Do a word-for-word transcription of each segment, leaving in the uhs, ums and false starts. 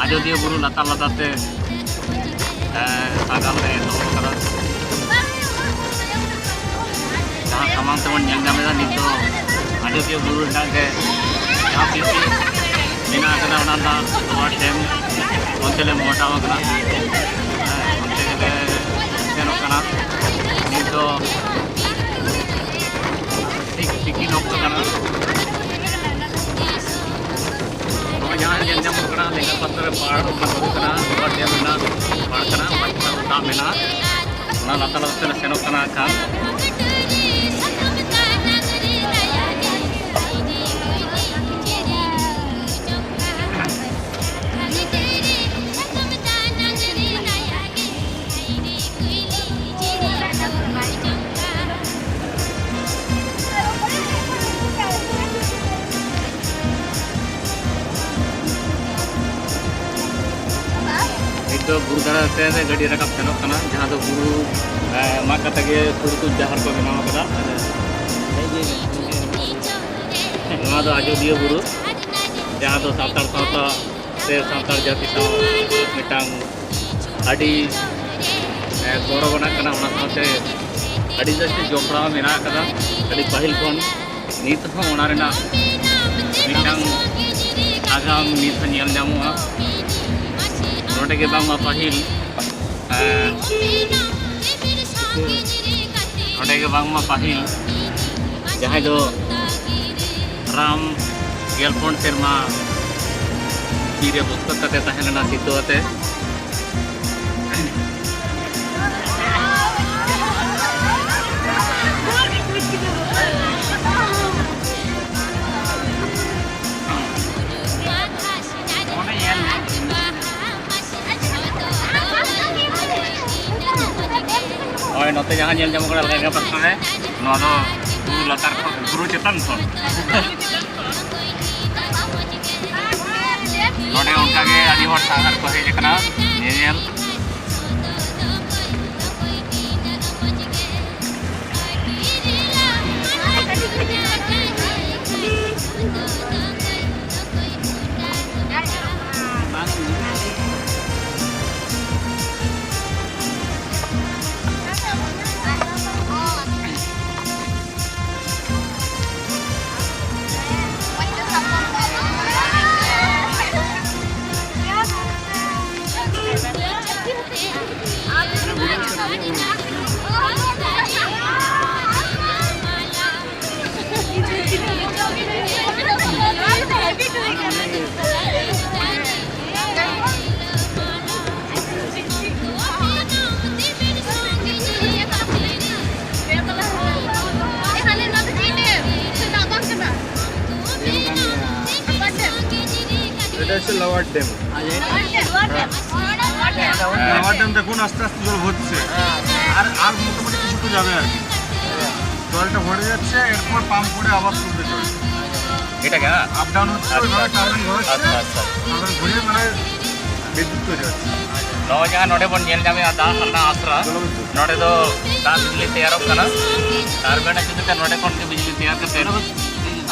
ᱟᱡᱚᱫᱤᱭᱟᱹ ᱵᱩᱨᱩ ᱞᱟᱛᱟᱨ ᱞᱟᱛᱟᱨ ᱛᱮ, ᱮ, ᱥᱟᱜᱟᱲ ᱞᱮ ᱮᱛᱚᱦᱚᱵ ᱟᱠᱟᱫᱟ᱾ ᱡᱟᱦᱟᱸ ᱥᱟᱢᱟᱝ ᱛᱮᱵᱚᱱ ᱧᱮᱞ ᱧᱟᱢ ᱮᱫᱟ, ᱱᱤᱛ ᱫᱚ ᱟᱡᱚᱫᱤᱭᱟᱹ ᱵᱩᱨᱩ ᱨᱮᱱᱟᱜ ᱜᱮ ᱡᱟᱦᱟᱸ ᱵᱤᱨ ᱢᱮᱱᱟᱜ ᱟᱠᱟᱫᱟ, ᱚᱱᱟ ᱨᱮᱱᱟᱜ ᱞᱳᱣᱟᱨ ᱰᱮᱢ, ᱚᱱᱛᱮ ᱞᱮ ᱢᱚᱦᱰᱟᱣ ᱟᱠᱟᱱᱟ᱾ ᱦᱮᱸ, ᱚᱱᱛᱮ ᱜᱮᱞᱮ ᱥᱮᱱᱚᱜ ᱠᱟᱱᱟ᱾ ᱱᱤᱛ ᱫᱚ ᱴᱷᱤᱠ ᱛᱤᱠᱤᱱ ᱚᱠᱛᱚ ᱠᱟᱱᱟ᱾ ᱱᱚᱜᱼᱚᱭ ᱡᱟᱦᱟᱸ ᱧᱮᱞ ᱧᱟᱢᱚᱜ ᱠᱟᱱᱟ, ᱞᱮᱸᱜᱟ ᱯᱟᱥᱴᱟ ᱨᱮ ᱯᱟᱲ, ᱚᱱᱟ ᱫᱚ ᱦᱩᱭᱩᱜ ᱠᱟᱱᱟ ᱞᱳᱣᱟᱨ ᱰᱮᱢ ᱨᱮᱱᱟᱜ ᱯᱟᱲ ᱠᱟᱱᱟ, ᱚᱱᱟ ᱪᱮᱛᱟᱱ ᱨᱮ ᱫᱟᱜ ᱢᱮᱱᱟᱜᱼᱟ᱾ ᱚᱱᱟ ᱞᱟᱛᱟᱨ ᱞᱟᱛᱟᱨ ᱛᱮᱞᱮ ᱥᱮᱱᱚᱜ ᱠᱟᱱᱟ ᱠᱷᱟᱱ᱾ ᱱᱤᱛ ᱫᱚ ᱵᱩᱨᱩ ᱫᱷᱟᱨᱮ ᱛᱮ ᱜᱟᱹᱰᱤ ᱨᱟᱠᱟᱵ ᱥᱮᱱᱚᱜ ᱠᱟᱱᱟ, ᱡᱟᱦᱟᱸ ᱫᱚ ᱵᱩᱨᱩ, ᱮ, ᱢᱟᱜ ᱠᱟᱛᱮ ᱜᱮ ᱥᱩᱨ ᱠᱚ ᱡᱟᱦᱟᱨ ᱠᱚ ᱵᱮᱱᱟᱣ ᱟᱠᱟᱫᱟ᱾ ᱱᱚᱣᱟ ᱫᱚ ᱟᱡᱚᱫᱤᱭᱟᱹ ᱵᱩᱨᱩ, ᱡᱟᱦᱟᱸ ᱫᱚ ᱥᱟᱱᱛᱟᱲ ᱥᱟᱶᱛᱟ ᱥᱮ ᱥᱟᱱᱛᱟᱲ ᱡᱟᱹᱛᱤ ᱥᱟᱶ ᱢᱤᱫᱴᱟᱝ ᱟᱹᱰᱤ, ᱮ, ᱜᱚᱨᱚᱵᱽ ᱟᱱᱟᱜ ᱠᱟᱱᱟ᱾ ᱚᱱᱟ ᱥᱟᱶᱛᱮ ᱟᱹᱰᱤ ᱡᱟᱹᱥᱛᱤ ᱡᱚᱯᱲᱟᱣ ᱢᱮᱱᱟᱜ ᱟᱠᱟᱫᱟ, ᱟᱹᱰᱤ ᱯᱟᱹᱦᱤᱞ ᱠᱷᱚᱱ᱾ ᱱᱤᱛ ᱦᱚᱸ ᱚᱱᱟ ᱨᱮᱱᱟᱜ ᱢᱤᱫᱴᱟᱝ ᱟᱜᱟᱢ ᱱᱤᱛ ᱦᱚᱸ ᱧᱮᱞ ᱧᱟᱢᱚᱜᱼᱟ᱾ ᱱᱚᱰᱮ ᱜᱮ ᱵᱟᱝᱢᱟ ᱯᱟᱹᱦᱤᱞ, ᱮ, ᱱᱚᱰᱮ ᱜᱮ ᱵᱟᱝᱢᱟ ᱯᱟᱹᱦᱤᱞ ᱡᱟᱦᱟᱸᱭ ᱫᱚ ᱨᱟᱢ ᱜᱮᱞ ᱯᱩᱱ ᱥᱮᱨᱢᱟ ᱵᱤᱨ ᱨᱮ ᱵᱚᱥᱠᱚᱛ ᱠᱟᱛᱮ ᱛᱟᱦᱮᱸ ᱞᱮᱱᱟ ᱥᱤᱛᱟᱹ ᱟᱛᱮ᱾ ᱦᱳᱭ, ᱱᱚᱛᱮ ᱡᱟᱦᱟᱸ ᱧᱮᱞ ᱧᱟᱢᱚᱜ ᱠᱟᱱᱟ ᱞᱮᱸᱜᱟ ᱯᱟᱥᱴᱟ ᱨᱮ, ᱱᱚᱣᱟ ᱫᱚ ᱵᱩᱨᱩ ᱞᱟᱛᱟᱨ ᱠᱷᱚᱱ, ᱵᱩᱨᱩ ᱪᱮᱛᱟᱱ ᱠᱷᱚᱱ᱾ ᱱᱚᱰᱮ ᱚᱱᱠᱟᱜᱮ ᱟᱹᱰᱤ ᱦᱚᱲ ᱥᱟᱸᱜᱷᱟᱨ ᱠᱚ ᱦᱮᱡ ᱟᱠᱟᱱᱟ ᱧᱮᱧᱮᱞ᱾ Lower dam. লোয়ার ড্যাম দেখুন, আস্তে আস্তে জল হচ্ছে। আর আর মোটামুটি কিছুটা যাবে আর কি। জলটা ভরে যাচ্ছে, এরপর পাম্প করে আবার তুলতে চলে। এটা কেন? আপ ডাউন হচ্ছে, আচ্ছা, ওইভাবে আচ্ছা। টার্নিং হচ্ছে। আচ্ছা, আচ্ছা। আবার ঘুরে মানে বিদ্যুৎ তৈরি হচ্ছে। ᱱᱚᱜᱼᱚᱭ ᱡᱟᱦᱟᱸ ᱱᱚᱰᱮ ᱵᱚᱱ ᱧᱮᱞ ᱧᱟᱢᱮᱫᱼᱟ, ᱫᱟᱜ ᱨᱮᱱᱟᱜ ᱟᱥᱨᱟ, ᱱᱚᱰᱮ ᱫᱚ ᱫᱟᱜ ᱵᱤᱡᱽᱞᱤ ᱛᱮᱭᱟᱨᱚᱜ ᱠᱟᱱᱟ᱾ ᱴᱟᱨᱵᱟᱭᱤᱱ ᱡᱩᱫᱤ ᱛᱮ ᱱᱚᱰᱮ ᱠᱷᱚᱱ ᱜᱮ ᱵᱤᱡᱽᱞᱤ ᱛᱮᱭᱟᱨ ᱠᱟᱛᱮ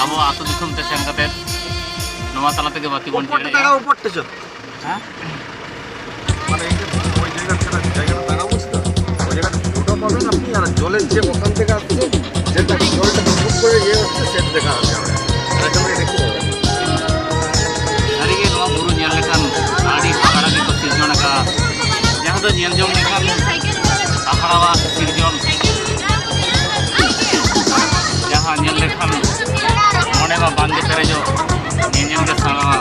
ᱟᱵᱚ ᱟᱹᱛᱩ ᱫᱤᱥᱚᱢ ᱛᱮ ᱥᱮᱱ ᱠᱟᱛᱮ ᱱᱚᱣᱟ ᱛᱟᱞᱟ ᱛᱮᱜᱮ ᱵᱟᱹᱛᱤ ᱵᱚᱱ ᱩᱯᱚᱨ ᱡᱮᱨᱮᱫᱼᱟ। টাকা উপরটা চল। হ্যাঁ? মানে এই যে ওই জায়গাটা, জায়গাটা দাঁড়াবো তো, ওই জায়গাটা ফটো পাবেন আপনি, আর জলের যে ওখান থেকে আসছে, যেটা জলটা খুব করে ইয়ে হচ্ছে, সেটা দেখা যাবে। আর এখান থেকে দেখতে পাবেন। ᱥᱟᱹᱨᱤᱜᱮ ᱱᱚᱣᱟ ᱵᱩᱨᱩ ᱧᱮᱞ ᱞᱮᱠᱷᱟᱱ ᱟᱹᱰᱤ ᱦᱟᱦᱟᱲᱟ ᱜᱮᱠᱚ ᱥᱤᱨᱡᱚᱱ ᱟᱠᱟᱫᱼᱟ, ᱡᱟᱦᱟᱸ ᱫᱚ ᱧᱮᱞ ᱡᱚᱝ ᱞᱮᱠᱟᱱ ᱦᱟᱦᱟᱲᱟᱣᱟᱜ ᱥᱤᱨᱡᱚᱱ, ᱡᱟᱦᱟᱸ ᱧᱮᱞ ᱞᱮᱠᱷᱟᱱ ᱢᱚᱱᱮ ᱢᱟ ᱵᱟᱝᱜᱮ ᱯᱮᱨᱮᱡᱚᱜ, ᱧᱮᱧᱮᱞ ᱜᱮ ᱥᱟᱱᱟᱣᱟ᱾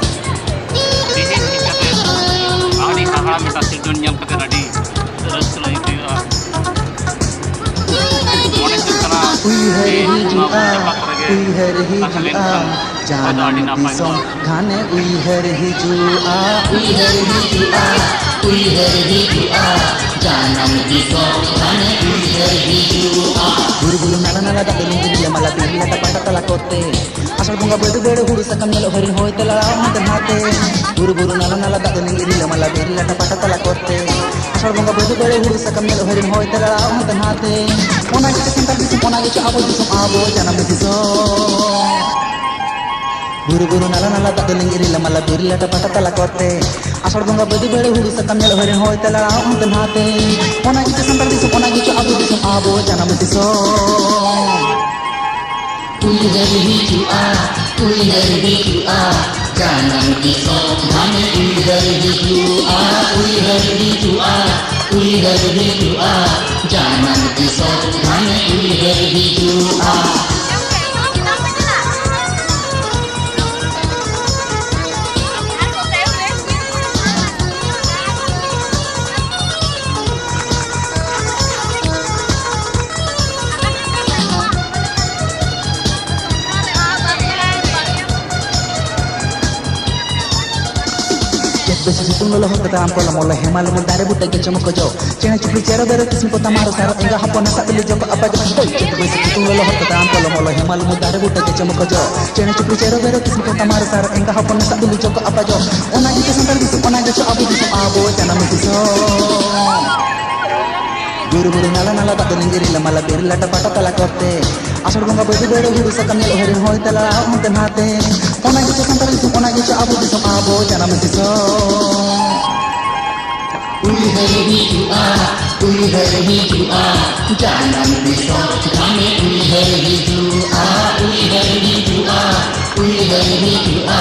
ᱛᱮᱦᱮᱧ ᱦᱮᱡ ᱠᱟᱛᱮ ᱟᱹᱰᱤ ᱦᱟᱦᱟᱲᱟ ᱢᱤᱫᱴᱟᱝ ᱥᱤᱨᱡᱚᱱ ᱧᱮᱞ ᱠᱟᱛᱮ ᱟᱹᱰᱤ ᱨᱟᱹᱥᱠᱟᱹ ᱞᱮ ᱟᱹᱭᱠᱟᱹᱣᱟ᱾ ᱢᱚᱱᱮ ᱦᱩᱭᱩᱜ ᱠᱟᱱᱟ ᱩᱭᱦᱟᱹᱨ ᱡᱮ ᱱᱚᱣᱟ ᱦᱤᱡᱩᱜᱼᱟ, ᱵᱚᱱ ᱡᱟᱯᱟᱜ ᱠᱚᱨᱮ ᱜᱮ ᱩᱭᱦᱟᱹᱨ ᱛᱟᱦᱮᱸ ᱦᱤᱡᱩᱜᱼᱟ, ᱞᱮᱱᱠᱷᱟᱱ ᱦᱚᱭᱛᱳ ᱟᱹᱰᱤ ᱡᱟᱱᱟᱢ ᱱᱟᱯᱟᱭ ᱫᱤᱥᱚᱢ ᱠᱚᱜᱼᱟ᱾ ᱜᱷᱟᱱᱮ ᱩᱭᱦᱟᱹᱨ ᱦᱤᱡᱩᱜᱼᱟ, ᱩᱭᱦᱟᱹᱨ ᱦᱤᱡᱩᱜᱼᱟ, ᱩᱭᱦᱟᱹᱨ ᱦᱤᱡᱩᱜᱼᱟ, ᱡᱟᱱᱟᱢ ᱫᱤᱥᱚᱢ ᱜᱷᱟᱱᱮ ᱩᱭᱦᱟᱹᱨ ᱦᱤᱡᱩᱜᱼᱟ᱾ ᱵᱩᱨᱩ ᱵᱩᱨᱩ ᱱᱟᱞᱟ ᱱᱟᱞᱟ ᱫᱟᱜ ᱞᱤᱸᱜᱤ ᱨᱤᱞᱟᱹᱢᱟᱞᱟ ᱵᱤᱨ ᱞᱟᱴᱟ ᱯᱟᱴᱟ ᱛᱟᱞᱟ ᱠᱚᱛᱮ᱾ ᱟᱥᱟᱲ ᱵᱚᱸᱜᱟ ᱵᱟᱹᱫ ᱵᱟᱹᱲ ᱦᱩᱲᱩ ᱥᱟᱠᱟᱢ ᱧᱮᱞᱚᱜ ᱦᱚᱭᱨᱤᱱ ᱦᱚᱭ ᱛᱮ ᱞᱟᱲᱟᱣ ᱦᱟᱱᱛᱮ ᱱᱟᱛᱮ᱾ ᱵᱩᱨᱩ ᱵᱩᱨᱩ ᱱᱟᱞᱟ ᱱᱟᱞᱟ ᱫᱟᱜ ᱞᱤᱸᱜᱤ ᱨᱤᱞᱟᱹᱢᱟᱞᱟ ᱵᱤᱨ ᱞᱟᱴᱟ ᱯᱟᱴᱟ ᱛᱟᱞᱟ ᱠᱚᱛᱮ᱾ ᱟᱥᱟᱲ ᱵᱚᱸᱜᱟ ᱵᱟᱹᱫ ᱵᱟᱹᱲ ᱦᱩᱲᱩ ᱥᱟᱠᱟᱢ ᱧᱮᱞᱚᱜ ᱦᱚᱭᱨᱤᱱ ᱦᱚᱭ ᱛᱮ ᱞᱟᱲᱟᱣ ᱦᱟᱱᱛᱮ ᱱᱟᱛᱮ᱾ ᱚᱱᱟ ᱜᱮᱪᱚ ᱥᱟᱱᱛᱟᱲ ᱫᱤᱥᱚᱢ, ᱚᱱᱟ ᱜᱮᱪᱚ ᱟᱵᱚ ᱫᱤᱥᱚᱢ, ᱟᱵᱚ ᱡᱟᱱᱟᱢ ᱫᱤᱥᱚᱢ᱾ ᱵᱩᱨᱩ ᱵᱩᱨᱩ ᱱᱟᱞᱟ ᱱᱟᱞᱟ ᱫᱟᱜ ᱞᱤᱸᱜᱤ ᱨᱤᱞᱟᱹᱢᱟᱞᱟ ᱵᱤᱨ ᱞᱟᱴᱟ ᱯᱟᱴᱟ ᱛᱟᱞᱟ ᱠᱚᱛᱮ᱾ ᱟᱥᱟᱲ ᱵᱚᱸᱜᱟ ᱵᱟᱹᱫ ᱵᱟᱹᱲ ᱦᱩᱲᱩ ᱥᱟᱠᱟᱢ ᱧᱮᱞᱚᱜ ᱦᱚᱭᱨᱤᱱ ᱦᱚᱭ ᱛᱮ ᱞᱟᱲᱟᱣ ᱦᱟᱱᱛᱮ ᱱᱟᱛᱮ᱾ ᱚᱱᱟ ᱜᱮᱪᱚ ᱥᱟᱱᱛᱟᱲ ᱫᱤᱥᱚᱢ, ᱚᱱᱟ ᱜᱮᱪᱚ ᱟᱵᱚ ᱫᱤᱥᱚᱢ, ᱟᱵᱚ ᱡᱟᱱᱟᱢ ᱫᱤᱥᱚᱢ᱾ ᱩᱭᱦᱟᱹᱨ ᱦᱤᱡᱩᱜᱼᱟ, ᱩᱭᱦᱟᱹᱨ ᱦᱤᱡᱩᱜᱼᱟ, ᱡᱟᱱᱟᱢ ᱫᱤᱥᱚᱢ ᱜᱷᱟᱱᱮ ᱩᱭᱦᱟᱹᱨ ᱦᱤᱡᱩᱜᱼᱟ, ᱩᱭᱦᱟᱹᱨ ᱦᱤᱡᱩᱜᱼᱟ, ᱩᱭᱦᱟᱹᱨ ᱦᱤᱡᱩᱜᱼᱟ, ᱡᱟᱱᱟᱢ ᱫᱤᱥᱚᱢ ᱜᱷᱟᱱᱮ ᱩᱭᱦᱟᱹᱨ ᱦᱤᱡᱩᱜᱼᱟ᱾ ᱵᱮᱥ ᱥᱤᱛᱩᱝ ᱞᱚᱞᱚ ᱦᱚᱨ ᱛᱮ ᱛᱟᱲᱟᱢ ᱠᱚ ᱞᱚᱢᱚᱞᱚ ᱦᱮᱢᱟᱞ ᱩᱢᱩᱞ ᱫᱟᱨᱮ ᱵᱩᱴᱟᱹ ᱜᱮ ᱪᱚᱢᱚᱠ ᱠᱚ ᱡᱚ᱾ ᱪᱮᱬᱮ ᱪᱩᱯᱲᱤ ᱪᱮᱨᱚ ᱵᱮᱨᱚ ᱠᱤᱥᱱᱤ ᱠᱚ ᱛᱟᱢᱟᱨ ᱥᱟᱨᱚ ᱮᱸᱜᱟ ᱦᱚᱯᱚᱱ ᱱᱟᱥᱟᱜ ᱛᱩᱞᱩᱡ ᱡᱚᱠᱚ ᱟᱯᱟ ᱡᱚ᱾ ᱦᱳᱭ, ᱪᱮᱫ ᱵᱮᱥ ᱥᱤᱛᱩᱝ ᱞᱚᱞᱚ ᱦᱚᱨ ᱛᱮ ᱛᱟᱲᱟᱢ ᱠᱚ ᱞᱚᱢᱚᱞᱚ ᱦᱮᱢᱟᱞ ᱩᱢᱩᱞ ᱫᱟᱨᱮ ᱵᱩᱴᱟᱹ ᱜᱮ ᱪᱚᱢᱚᱠ ᱠᱚ ᱡᱚ᱾ ᱪᱮᱬᱮ ᱪᱩᱯᱲᱤ ᱪᱮᱨᱚ ᱵᱮᱨᱚ ᱠᱤᱥᱱᱤ ᱠᱚ ᱛᱟᱢᱟᱨ ᱥᱟᱨᱚ ᱮᱸᱜᱟ ᱦᱚᱯᱚᱱ ᱱᱟᱥᱟᱜ ᱛᱩᱞᱩᱡ ᱡᱚᱠᱚ ᱟᱯᱟ ᱡᱚ᱾ ᱚᱱᱟ ᱜᱮ ᱪᱚ ᱥᱟᱱᱛᱟᱲ ᱫᱤᱥᱚᱢ, ᱚᱱᱟ ᱜᱮ ᱪᱚ ᱟᱵᱚ ᱫᱤᱥᱚᱢ, ᱟᱵᱚ ᱡᱟᱱᱟᱢ ᱫᱤᱥᱚᱢ᱾ ᱵᱩᱨᱩ ᱵᱩᱨᱩ ᱱᱟᱞᱟ ᱱᱟᱞᱟ ᱫᱟᱜ ᱫᱚ ᱞᱤᱸᱜᱤ ᱨᱤᱞᱟᱹ ᱢᱟᱞᱟ ᱵᱤᱨ ᱞᱟᱴᱟ ᱯᱟᱴᱟ ᱛᱟᱞᱟ ᱠᱚᱛᱮ᱾ ᱟᱥᱟᱲ ᱵᱚᱸᱜᱟ ᱵᱟᱹᱭ ᱵᱟᱹᱭ ᱦᱩᱲᱩ ᱥᱟᱠᱟᱢ ᱧᱮᱞ ᱦᱮᱨᱮᱢ ᱦᱚᱭ ᱛᱟᱞᱟ ᱦᱟᱱᱛᱮ ᱱᱟᱛᱮ᱾ ᱚᱱᱟ ᱜᱮ ᱪᱚ ᱥᱟᱱᱛᱟᱲ ᱫᱤᱥᱚᱢ, ᱚᱱᱟ ᱜᱮ ᱪᱚ ᱟᱵᱚ ᱫᱤᱥᱚᱢ, ᱟᱵᱚ ᱡᱟᱱᱟᱢ ᱫᱤᱥᱚᱢ᱾ ᱩᱭᱦᱟᱹᱨ ᱦᱤᱡᱩᱜᱼᱟ, ᱩᱭᱦᱟᱹᱨ ᱦᱤᱡᱩᱜᱼᱟ, ᱡᱟᱱᱟᱢ ᱫᱤᱥᱚᱢ ᱜᱷᱟᱢᱮ ᱩᱭᱦᱟᱹᱨ ᱦᱤᱡᱩᱜᱼᱟ, ᱩᱭᱦᱟᱹᱨ ᱦᱤᱡᱩᱜᱼᱟ, ᱩᱭᱦᱟᱹᱨ ᱦᱤᱡᱩᱜᱼᱟ,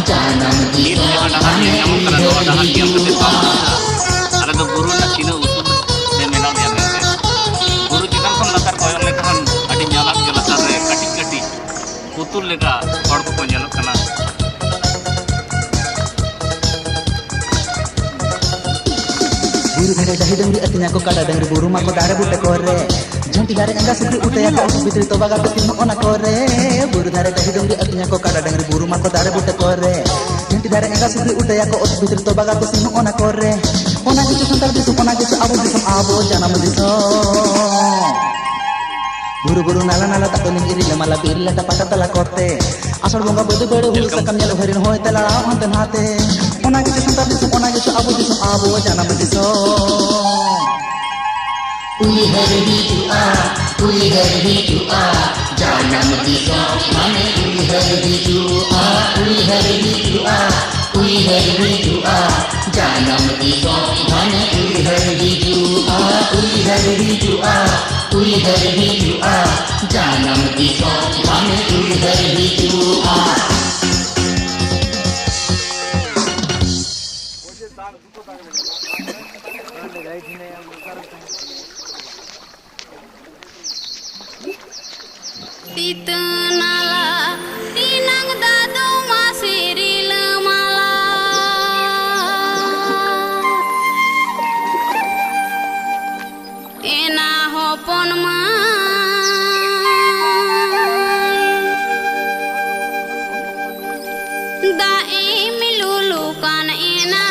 ᱡᱟᱱᱟᱢ ᱱᱤᱛ ᱫᱤᱥᱚᱢ ᱱᱚᱣᱟ ᱰᱟᱦᱟᱨ ᱧᱮᱞ ᱜᱷᱟᱢᱮ ᱧᱟᱢᱚᱜ ᱠᱟᱱᱟ, ᱩᱭᱦᱟᱹᱨ ᱱᱚᱣᱟ ᱰᱟᱦᱟᱨ ᱧᱮᱞ ᱠᱟᱛᱮ ᱦᱤᱡᱩᱜᱼᱟ᱾ ᱵᱟᱝ ᱵᱩᱡᱷᱟᱹᱜ ᱠᱟᱱᱟ ᱟᱞᱮ ᱫᱚ ᱵᱩᱨᱩ ᱨᱮᱱᱟᱜ ᱛᱤᱱᱟᱹᱜ ᱩᱥᱩᱞ ᱨᱮ ᱢᱮᱱᱟᱜ ᱞᱮᱭᱟ ᱢᱮᱱᱛᱮ᱾ ᱵᱩᱨᱩ ᱪᱮᱛᱟᱱ ᱠᱷᱚᱱ ᱞᱟᱛᱟᱨ ᱠᱚᱭᱚᱜ ᱞᱮᱠᱷᱟᱱ ᱟᱹᱰᱤ ᱧᱟᱞᱟᱫ ᱜᱮ, ᱞᱟᱛᱟᱨ ᱨᱮ ᱠᱟᱹᱴᱤᱡ ᱠᱟᱹᱴᱤᱡ ᱯᱩᱛᱩᱞ ᱞᱮᱠᱟ ᱦᱚᱲ ᱠᱚᱠᱚ ᱧᱮᱞᱚᱜ ᱠᱟᱱᱟ᱾ ᱵᱩᱨᱩ ᱫᱷᱟᱨᱮ ᱰᱟᱹᱦᱤ ᱰᱩᱝᱨᱤ ᱟᱹᱛᱤᱧᱟ ᱠᱚ ᱠᱟᱰᱟ ᱰᱟᱹᱝᱨᱤ ᱵᱩᱨᱩ ᱢᱟᱠᱚ ᱫᱟᱨᱮ ᱵᱩᱴᱟᱹ ᱠᱚᱨᱮ᱾ ᱡᱷᱟᱹᱱᱴᱤ ᱫᱷᱟᱨᱮ ᱮᱸᱜᱟ ᱥᱩᱠᱨᱤ ᱩᱴᱟᱹᱭᱟ ᱠᱚ ᱚᱛ ᱵᱷᱤᱛᱨᱤ ᱛᱚᱵᱟ ᱜᱟᱛᱮ ᱥᱤᱢ ᱚᱱᱟ ᱠᱚᱨᱮ᱾ ᱵᱩᱨᱩ ᱫᱷᱟᱨᱮ ᱰᱟᱹᱦᱤ ᱰᱩᱝᱨᱤ ᱟᱹᱛᱤᱧᱟ ᱠᱚ ᱠᱟᱰᱟ ᱰᱟᱹᱝᱨᱤ ᱵᱩᱨᱩ ᱢᱟᱠᱚ ᱫᱟᱨᱮ ᱵᱩᱴᱟᱹ ᱠᱚᱨᱮ᱾ ᱡᱷᱟᱹᱱᱴᱤ ᱫᱷᱟᱨᱮ ᱮᱸᱜᱟ ᱥᱩᱠᱨᱤ ᱩᱴᱟᱹᱭᱟ ᱠᱚ ᱚᱛ ᱵᱷᱤᱛᱨᱤ ᱛᱚᱵᱟ ᱜᱟᱛᱮ ᱥᱤᱢ ᱚᱱᱟ ᱠᱚᱨᱮ᱾ ᱚᱱᱟ ᱜᱮᱪᱚ ᱥᱟᱱᱛᱟᱲ ᱫᱤᱥᱚᱢ, ᱚᱱᱟ ᱜᱮᱪᱚ ᱟᱵᱚ ᱫᱤᱥᱚᱢ, ᱟᱵᱚ ᱡᱟᱱᱟᱢ ᱫᱤᱥᱚᱢ᱾ ᱵᱩᱨᱩ ᱵᱩᱨᱩ ᱱᱟᱞᱟ ᱱᱟᱞᱟ ᱫᱟᱜ ᱠᱚ ᱞᱤᱸᱜᱤ ᱨᱤᱞᱟᱹᱢᱟᱞᱟ ᱵᱤᱨ ᱞᱟᱴᱟ ᱯᱟᱴᱟ ᱛᱟᱞᱟ ᱠᱚᱛᱮ᱾ ᱟᱥᱟᱲ ᱵᱚᱸᱜᱟ ᱵᱟᱹᱫᱩ ᱵᱟᱹᱲᱩ ᱦᱩᱲᱩ ᱥᱟᱠᱟᱢ ᱧᱮᱞ ᱦᱚᱭ ᱨᱮᱱ ᱦᱚᱭ ᱛᱮ ᱞᱟᱲᱟᱣ ᱦᱟᱱᱛᱮ ᱱᱟᱛᱮ᱾ ᱚᱱᱟ ᱜᱮᱪᱚ ᱥᱟᱱᱛᱟᱲ ᱫᱤᱥᱚᱢ, ᱚᱱᱟ ᱜᱮᱪᱚ ᱟᱵᱚ ᱫᱤᱥᱚᱢ, ᱟᱵᱚ ᱡᱟᱱᱟᱢ ᱫᱤᱥᱚᱢ᱾ ᱩᱭᱦᱟᱹᱨ ᱦᱤᱡᱩᱜᱼᱟ, ᱩᱭᱦᱟᱹᱨ ᱦᱤᱡᱩᱜᱼᱟ, ᱡᱟᱱᱟᱢ ᱫᱤᱥᱚᱢ ᱢᱟᱱᱮ ᱩᱭᱦᱟᱹᱨ ᱦᱤᱡᱩᱜᱼᱟ, ᱩᱭᱦᱟᱹᱨ ᱦᱤᱡᱩᱜᱼᱟ, ᱩᱭᱦᱟᱹᱨ ᱦᱤᱡᱩᱜᱼᱟ, ᱡᱟᱱᱟᱢ ᱫᱤᱥᱚᱢ ᱢᱟᱱᱮ ᱩᱭᱦᱟᱹᱨ ᱦᱤᱡᱩᱜᱼᱟ, ᱩᱭᱦᱟᱹᱨ ᱦᱤᱡᱩᱜᱼᱟ, ᱩᱭᱦᱟᱹᱨ ᱦᱤᱡᱩᱜᱼᱟ, ᱡᱟᱱᱟᱢ ᱫᱤᱥᱚᱢ ᱢᱟᱱᱮ ᱩᱭᱦᱟᱹᱨ ᱦᱤᱡᱩᱜᱼᱟ᱾ ᱛᱤᱛᱟᱹ ᱱᱟᱞᱟ ᱛᱤᱱᱟᱹᱝ ᱫᱟᱫᱩ ᱢᱟᱹᱥᱤ ᱨᱤᱞᱟᱹᱢᱟᱞᱟ᱾ ᱮᱱᱟ ᱦᱚᱯᱚᱱ ᱢᱟᱹᱭ, ᱫᱟᱜ ᱮᱢ ᱞᱩᱞᱩ ᱠᱟᱱ ᱮᱱᱟ᱾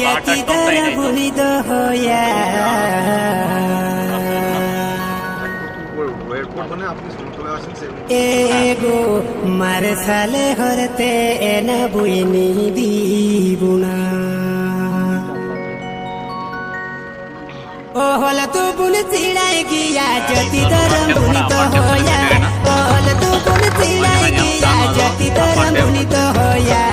ᱪᱟᱹᱛᱤ ᱫᱷᱚᱨᱚᱢ ᱵᱩᱱᱤ ᱫᱚᱦᱚᱭᱟ᱾ ᱮᱜᱳ ᱢᱟᱨᱥᱟᱞ ᱦᱚᱨᱛᱮ ᱮᱱ ᱵᱩᱭᱱᱤ ᱫᱤᱵᱩᱱᱟ᱾ ᱚᱞ ᱫᱚᱵᱚᱱ ᱥᱮᱬᱟᱭ ᱜᱮᱭᱟ, ᱡᱟᱹᱛᱤ ᱫᱷᱚᱨᱚᱢ ᱵᱚᱱ ᱫᱚᱦᱚᱭᱟ᱾ ᱚᱞ ᱫᱚᱵᱚᱱ ᱥᱮᱬᱟᱭ ᱜᱮᱭᱟ, ᱡᱟᱹᱛᱤ ᱫᱷᱚᱨᱚᱢ ᱵᱚᱱ ᱫᱚᱦᱚᱭᱟ᱾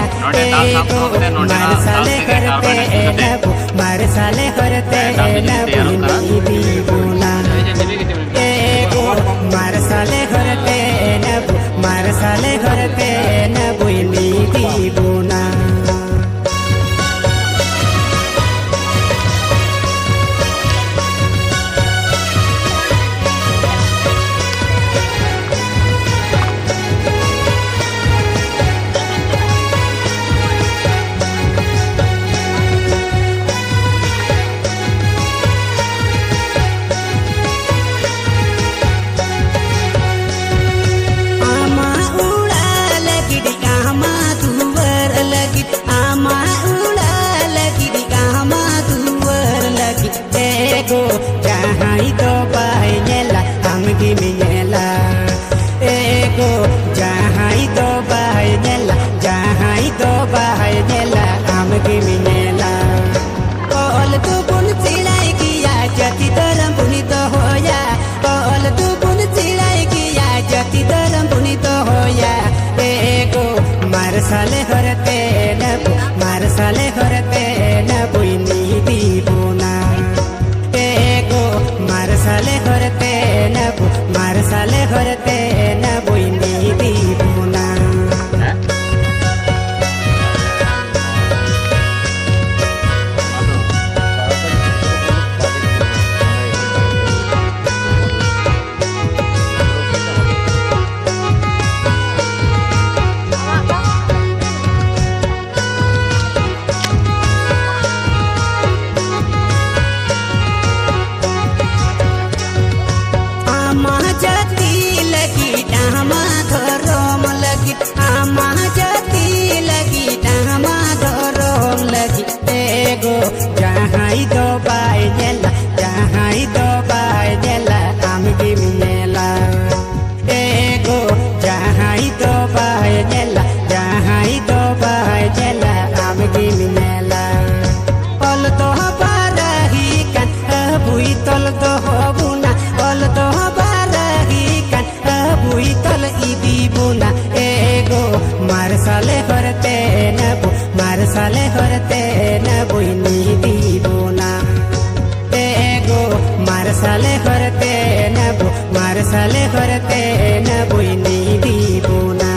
ᱮᱜᱳ ᱢᱟᱨᱥᱟᱞ ᱦᱚᱨᱛᱮ ᱮᱱ ᱵᱚ, ᱢᱟᱨᱥᱟᱞ ᱦᱚᱨᱛᱮ ᱮᱱ ᱵᱚᱱ ᱤᱫᱤ ᱵᱚᱱᱟ᱾ ᱮᱜᱳ ᱢᱟᱨᱥᱟᱞ ᱦᱚᱨᱛᱮ ᱮᱱ ᱵᱚ, ᱢᱟᱨᱥᱟᱞ ᱦᱚᱨᱛᱮ ᱮᱱ ᱵᱚᱱ ᱤᱫᱤ ᱵᱚᱱᱟ᱾ ᱟᱢᱟᱜ ᱚᱲᱟᱜ ᱞᱟᱹᱜᱤᱫ, ᱟᱢᱟᱜ ᱫᱩᱣᱟᱹᱨ ᱞᱟᱹᱜᱤᱫ, ᱟᱢᱟᱜ ᱚᱲᱟᱜ ᱞᱟᱹᱜᱤᱫ, ᱟᱢᱟᱜ ᱫᱩᱣᱟᱹᱨ ᱞᱟᱹᱜᱤᱫ᱾ ᱮᱜᱳ ᱡᱟᱦᱟᱸᱭ ᱫᱚ ᱵᱟᱭ ᱧᱮᱞᱟ, ᱟᱢ ᱜᱮᱢ ᱧᱮᱞᱟ᱾ ᱮᱜᱳ ᱡᱟᱦᱟᱸᱭ ᱫᱚ ᱵᱟᱭ ᱧᱮᱞᱟ, ᱡᱟᱦᱟᱸᱭ ᱫᱚ ᱵᱟᱭ ᱧᱮᱞᱟ, ᱟᱢ ᱜᱮᱢ ᱧᱮᱞᱟ᱾ ᱚᱞ ᱫᱚᱵᱚᱱ ᱥᱮᱬᱟᱭ ᱜᱮᱭᱟ, ᱡᱟᱹᱛᱤ ᱫᱷᱚᱨᱚᱢ ᱵᱚᱱ ᱫᱚᱦᱚᱭᱟ᱾ ᱚᱞ ᱫᱚᱵᱚᱱ ᱥᱮᱬᱟᱭ ᱜᱮᱭᱟ, ᱡᱟᱹᱛᱤ ᱫᱷᱚᱨᱚᱢ ᱵᱚᱱ ᱫᱚᱦᱚᱭᱟ᱾ ᱮᱜᱳ ᱢᱟᱨᱥᱟᱞ ᱦᱚᱨᱛᱮ ᱮᱱ ᱵᱚ, ᱢᱟᱨᱥᱟᱞ ᱦᱚᱨᱛᱮ ᱮᱱ ᱵᱚᱭ ᱤᱫᱤ ᱵᱚᱱᱟ᱾ ᱮᱜᱳ ᱢᱟᱨᱥᱟᱞ ᱦᱚᱨᱛᱮ ᱮᱱ ᱵᱚ, ᱢᱟᱨᱥᱟᱞ ᱦᱚᱨᱛᱮ ᱮᱱ ᱵᱚᱭ ᱤᱫᱤ ᱵᱚᱱᱟ᱾ ᱵᱚᱱᱟ ᱮᱜᱳ, ᱢᱟᱨᱥᱟᱞ ᱦᱚᱨᱛᱮ ᱱᱟᱵᱚ, ᱢᱟᱨᱥᱟᱞ ᱦᱚᱨᱛᱮ ᱱᱟᱵᱚᱭ ᱤᱫᱤ ᱵᱚᱱᱟ ᱮᱜᱳ, ᱢᱟᱨᱥᱟᱞ ᱦᱚᱨᱛᱮ ᱱᱟᱵᱚ, ᱢᱟᱨᱥᱟᱞ ᱦᱚᱨᱛᱮ ᱱᱟᱵᱚᱭ ᱤᱫᱤ ᱵᱚᱱᱟ᱾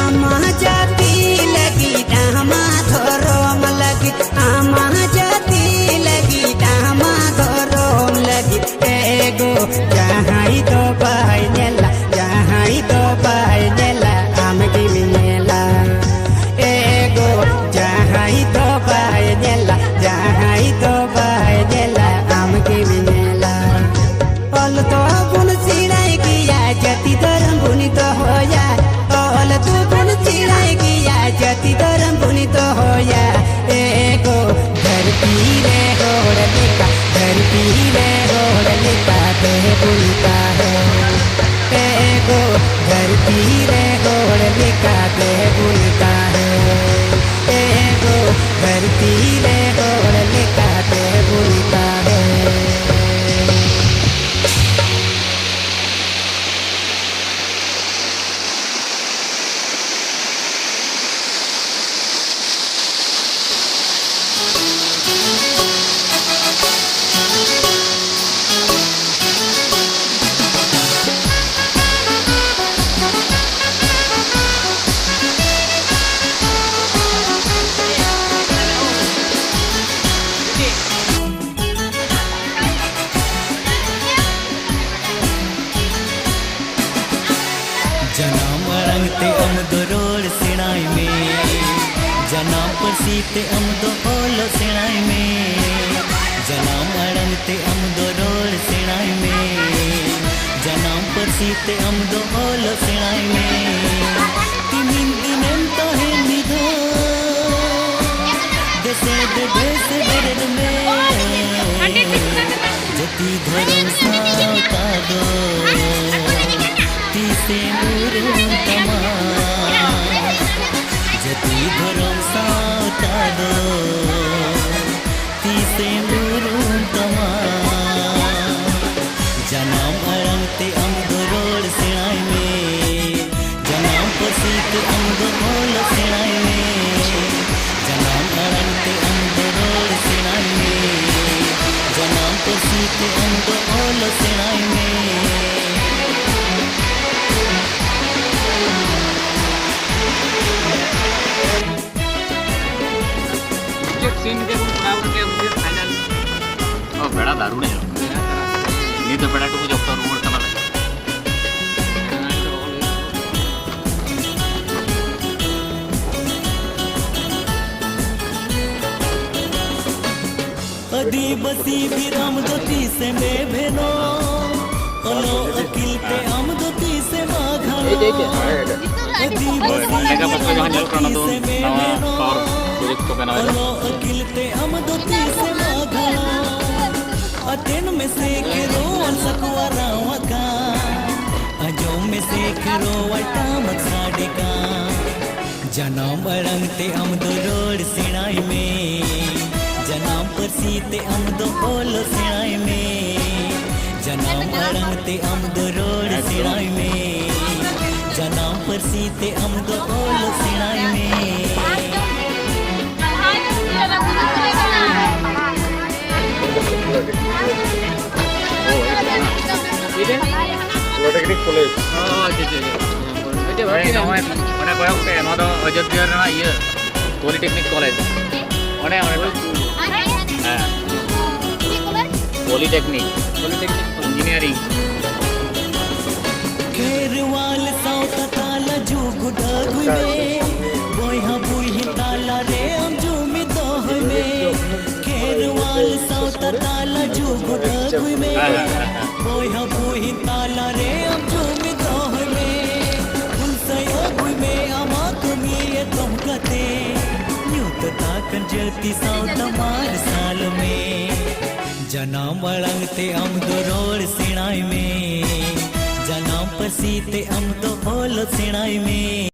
ᱟᱢᱟᱜ ᱡᱟᱹᱛᱤ ᱞᱟᱹᱜᱤᱫ, ᱟᱢᱟᱜ ᱫᱷᱚᱨᱚᱢ ᱞᱟᱹᱜᱤᱫ, ᱟᱢᱟᱜ ᱡᱟᱹᱛᱤ ᱞᱟᱹᱜᱤᱫ, ᱟᱢᱟᱜ ᱫᱷᱚᱨᱚᱢ ᱞᱟᱹᱜᱤᱫ ᱮᱜᱳ, ᱡᱟᱦᱟᱸᱭ ᱫᱚ ᱵᱟᱭ ᱧᱮᱞᱟ, ᱡᱟᱦᱟᱸᱭ ᱫᱚ ᱵᱟᱭ ᱧᱮᱞᱟ, ᱟᱢ ᱜᱮᱢ ᱧᱮᱞᱟ ᱮᱜᱳ, ᱡᱟᱦᱟᱸᱭ ᱫᱚ ᱵᱟᱭ ᱧᱮᱞᱟ, ᱡᱟᱦᱟᱸᱭ ᱫᱚ ᱵᱟᱭ ᱧᱮᱞᱟ, ᱟᱢ ᱜᱮᱢ ᱧᱮᱞᱟ᱾ ᱚᱞ ᱫᱚ ᱵᱚᱱ ᱥᱮᱬᱟᱭ ᱜᱮᱭᱟ, ᱡᱟᱹᱛᱤ ᱫᱷᱚᱨᱚᱢ ᱵᱚᱱ ᱫᱚᱦᱚᱭᱟ᱾ ᱚᱞ ᱫᱚ ᱵᱚᱱ ᱥᱮᱬᱟᱭ ᱜᱮᱭᱟ, ᱡᱟᱹᱛᱤ ᱫᱷᱚᱨᱚᱢ ᱵᱚᱱ ᱫᱚᱦᱚᱭᱟ᱾ ᱮᱜᱳ, ᱫᱷᱟᱹᱨᱛᱤ ᱨᱮ ᱦᱚᱲ ᱞᱮᱠᱟ, ᱫᱷᱟᱹᱨᱛᱤ ᱨᱮ ᱦᱚᱲ ᱞᱮᱠᱟ ᱛᱮ ᱵᱚᱱ ᱛᱟᱦᱮᱸ᱾ ᱮᱜᱳ, ᱫᱷᱟᱹᱨᱛᱤ ᱨᱮ ᱦᱚᱲ ᱞᱮᱠᱟ ᱛᱮ ᱵᱚᱱ ᱛᱟᱦᱮᱸ᱾ ᱮᱜᱳ, ᱫᱷᱟᱹᱨᱛᱤ ᱨᱮ ᱦᱚᱲ ᱞᱮᱠᱟ ᱛᱮ ᱵᱚᱱ ᱛᱟᱦᱮᱸ᱾ ᱡᱟᱱᱟᱢ ᱟᱲᱟᱝ ᱛᱮ ᱟᱢ ᱫᱚ ᱨᱚᱲ ᱥᱮᱬᱟᱭ ᱢᱮ, ᱡᱟᱱᱟᱢ ᱯᱟᱹᱨᱥᱤ ᱛᱮ ᱟᱢ ᱫᱚ ᱚᱞᱚᱜ ᱥᱮᱬᱟᱭ ᱢᱮ᱾ ᱡᱟᱱᱟᱢ ᱟᱲᱟᱝ ᱛᱮ ᱟᱢ ᱫᱚ ᱨᱚᱲ ᱥᱮᱬᱟᱭ ᱢᱮ, ᱡᱟᱱᱟᱢ ᱯᱟᱹᱨᱥᱤ ᱛᱮ ᱟᱢ ᱫᱚ ᱚᱞᱚᱜ ᱥᱮᱬᱟᱭ ᱢᱮ᱾ ᱛᱤᱢᱤᱱ ᱫᱤᱱᱮᱢ ᱛᱟᱦᱮᱸ ᱢᱤᱫ ᱦᱚᱲ, ᱥᱮᱫ ᱵᱮᱥ ᱵᱮᱨᱮᱫ ᱢᱮ, ᱡᱟᱹᱛᱤ ᱫᱷᱚᱨᱚᱢ ᱥᱟᱶᱛᱟ ᱫᱚ ᱛᱤᱥᱮᱢ ᱩᱨᱩᱢ ᱛᱟᱢᱟ? ᱡᱟᱹᱛᱤ ᱫᱷᱚᱨᱚᱢ ᱥᱟᱶᱛᱟ ᱫᱚ ᱛᱤᱥᱮᱢ ᱩᱨᱩᱢ ᱛᱟᱢᱟ? ᱡᱟᱱᱟᱢ ᱟᱲᱟᱝ ᱛᱮ ᱟᱢ ᱫᱚ ᱨᱚᱲ ᱥᱮᱬᱟᱭ ᱢᱮ, ᱡᱟᱱᱟᱢ ᱯᱟᱹᱨᱥᱤ ᱛᱮ ᱟᱢ ᱫᱚ ᱚᱞ ᱥᱮᱬᱟᱭ ᱢᱮ, ᱡᱟᱱᱟᱢ ᱟᱲᱟᱝ ᱛᱮ ᱟᱢ ᱫᱚ ᱨᱚᱲ ᱥᱮᱬᱟᱭ ᱢᱮ, ᱡᱟᱱᱟᱢ ᱯᱟᱹᱨᱥᱤ ᱛᱮ ᱟᱢ ᱫᱚ ᱚᱞ ᱥᱮᱬᱟᱭ ᱢᱮ᱾ ᱪᱮᱫ ᱥᱤᱱ ᱜᱮ ᱵᱚᱱ ᱠᱚᱨᱟᱣ ᱠᱮᱫ ᱩᱱᱠᱩ ᱯᱷᱟᱭᱱᱟᱞ? ᱚ, ᱵᱮᱲᱟ ᱫᱟᱨᱩᱬ ᱧᱮᱞᱚᱜ ᱠᱟᱱᱟ᱾ ᱱᱤᱛ ᱫᱚ ᱵᱮᱲᱟ ᱴᱩᱠᱩ ᱡᱚᱛᱚ ᱨᱩᱣᱟᱹᱲ ᱠᱟᱱᱟ ᱞᱮ᱾ ᱟᱹᱫᱤᱵᱟᱹᱥᱤ ᱵᱤᱨᱟᱢ ᱫᱚ ᱛᱤᱥᱮᱢ ᱮᱵᱷᱮᱱᱚᱜ? ᱚᱞᱚᱜ ᱟᱹᱠᱤᱞ ᱛᱮ ᱟᱢ ᱫᱚ ᱛᱤᱥᱮᱢ ᱟᱜᱷᱟᱬᱚᱜ? ᱟᱹᱫᱤᱵᱟᱹᱥᱤ ᱞᱮᱠᱟ ᱯᱟᱛᱨᱟ ᱡᱟᱦᱟᱸ ᱧᱮᱞᱚᱜ ᱠᱟᱱᱟ, ᱚᱱᱟ ᱫᱚ ᱵᱤᱨᱟᱢ ᱫᱚ ᱱᱟᱣᱟ ᱛᱤᱥᱮᱢ ᱥᱚᱦᱚᱨ ᱮᱵᱷᱮᱱᱚᱜ? ᱯᱨᱚᱡᱮᱠᱴ ᱠᱚ ᱵᱮᱱᱟᱣ ᱮᱫᱟ᱾ ᱚᱞᱚᱜ ᱟᱹᱠᱤᱞ ᱛᱮ ᱟᱢ ᱫᱚ ᱛᱤᱥᱮᱢ ᱟᱜᱷᱟᱬᱚᱜ? ᱟᱛᱮᱱ ᱢᱮᱥᱮ ᱠᱷᱮᱨᱣᱟᱞ ᱥᱟᱠᱣᱟ ᱨᱟᱣ ᱟᱠᱟᱱ, ᱟᱸᱡᱚᱢ ᱢᱮᱥᱮ ᱠᱷᱮᱨᱣᱟᱞ ᱴᱟᱢᱟᱠ ᱥᱟᱰᱮ ᱠᱟᱱ᱾ ᱡᱟᱱᱟᱢ ᱟᱲᱟᱝ ᱛᱮ ᱟᱢ ᱫᱚ ᱨᱚᱲ ᱥᱮᱬᱟᱭ ᱢᱮ, ᱡᱟᱱᱟᱢ ᱯᱟᱹᱨᱥᱤ ᱛᱮ ᱟᱢ ᱫᱚ ᱚᱞ ᱥᱮᱬᱟᱭ ᱢᱮ, ᱡᱟᱱᱟᱢ ᱟᱲᱟᱝ ᱛᱮ ᱟᱢ ᱫᱚ ᱨᱚᱲ ᱥᱮᱬᱟᱭ ᱢᱮ, ᱡᱟᱱᱟᱢ ᱯᱟᱹᱨᱥᱤ ᱛᱮ ᱟᱢ ᱫᱚ ᱚᱞ ᱥᱮᱬᱟᱭ ᱢᱮ᱾ Polytechnic college. ᱚ, ᱟᱪᱪᱷᱟ, ᱟᱪᱪᱷᱟ, ᱟᱪᱪᱷᱟ᱾ ᱦᱳᱭ, ᱱᱚᱜᱼᱚᱭ ᱚᱸᱰᱮ ᱠᱚᱭᱚᱜ ᱯᱮ, ᱱᱚᱣᱟ ᱫᱚ ᱚᱡᱳᱫᱽᱫᱷᱟ ᱨᱮᱱᱟᱜ ᱤᱭᱟᱹ, ᱯᱚᱞᱤᱴᱮᱠᱱᱤᱠ ᱠᱚᱞᱮᱡᱽ᱾ ᱚᱸᱰᱮ, ᱚᱸᱰᱮ᱾ ᱦᱮᱸ᱾ ᱯᱚᱞᱤᱴᱮᱠᱱᱤᱠ᱾ ᱯᱚᱞᱤᱴᱮᱠᱱᱤᱠ᱾ ᱤᱧᱡᱤᱱᱤᱭᱟᱨᱤᱝ᱾ ᱠᱷᱮᱨᱣᱟᱞ ᱥᱟᱶᱛᱟ ᱛᱟᱞᱟ ᱡᱩᱜᱩᱫ ᱟᱹᱜᱩᱭ ᱢᱮ, ᱵᱚᱭᱦᱟ ᱵᱚᱭᱦᱤᱱ ᱛᱟᱞᱟ ᱨᱮ ᱟᱢ ᱡᱩᱢᱤᱫ ᱫᱚᱦᱚᱭ ᱢᱮ᱾ ᱠᱷᱮᱨᱣᱟᱞ ᱥᱟᱶᱛᱟ ᱛᱟᱞᱟ ᱡᱩᱜᱩᱫ ᱟᱹᱜᱩᱭ ᱢᱮ, ᱵᱚᱭᱦᱟ ᱵᱚᱭᱦᱤᱱ ᱛᱟᱞᱟ ᱨᱮ ᱟᱢ ᱡᱩᱢᱤᱫ ᱫᱚᱦᱚᱭ ᱢᱮ᱾ ᱦᱩᱞᱥᱟᱹᱭ ᱟᱹᱜᱩᱭ ᱢᱮ ᱟᱢᱟᱜ ᱠᱟᱹᱢᱤ ᱮᱛᱚᱢ ᱠᱟᱛᱮ, ᱧᱩᱛ ᱛᱟᱠ ᱡᱟᱹᱛᱤ ᱥᱟᱶᱛᱟ ᱢᱟᱨᱥᱟᱞ ᱢᱮ᱾ ᱡᱟᱱᱟᱢ ᱟᱲᱟᱝ ᱛᱮ ᱟᱢ ᱫᱚ ᱨᱚᱲ ᱥᱮᱬᱟᱭ ᱢᱮ᱾ ᱡᱟᱱᱟᱢ ᱯᱟᱹᱨᱥᱤ ᱛᱮ ᱟᱢ ᱫᱚ ᱚᱞ ᱥᱮᱬᱟᱭ ᱢᱮ᱾